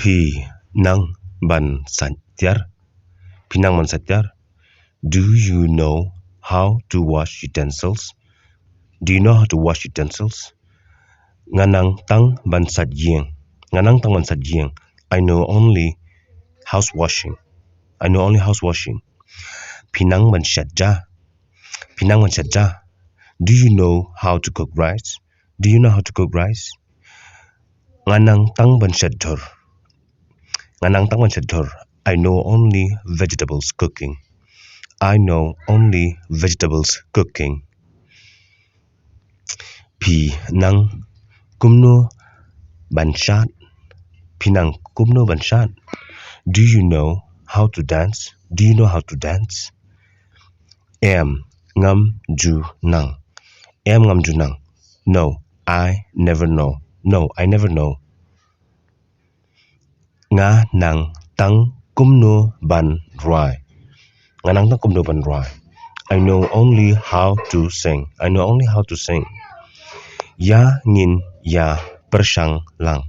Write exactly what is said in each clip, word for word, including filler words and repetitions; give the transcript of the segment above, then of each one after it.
Phi nang ban sait tiar. Phi nang ban sait tiar. Do you know how to wash utensils? Do you know how to wash utensils? Nga nang tang ban sait ïing. Nga nang tang ban sait ïing. I know only house washing. I know only house washing. Phi nang ban shet ja. Phi nang ban shet ja. Do you know how to cook rice? Do you know how to cook rice? Nga nang tang ban shet dhor. Nga nang tang ban shet dhor. I know only vegetables cooking. I know only vegetables cooking. Phi nang kumno ban shat. Phi nang kumno ban shat. Do you know how to dance? Do you know how to dance? Em, ngam ju nang. Em, ngam ju nang. No, I never know. No, I never know. Nga nang tang kumno ban rwai. Nga nang tang kumno ban rwai. I know only how to sing. I know only how to sing. Ïa ngin ïa pyrshang lang.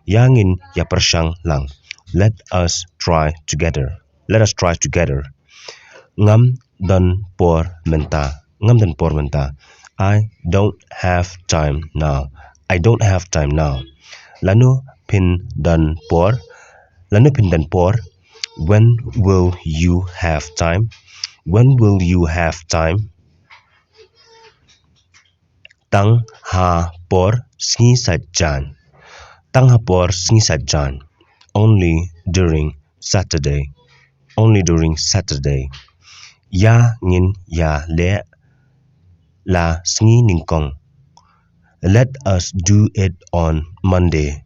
Ïa ngin ïa pyrshang lang. Let us try together. Let us try together. Ngam don por mynta. Ngam don por mynta. I don't have time now. I don't have time now. Lano phin don por? Lano phin don por? When will you have time? When will you have time? Tang ha por sngi Saitjaiñ. Tang ha por sngi Saitjaiñ. Only during Saturday. Only during Saturday. Ïa ngin ïa leh la sngi nyngkong. Let us do it on Monday.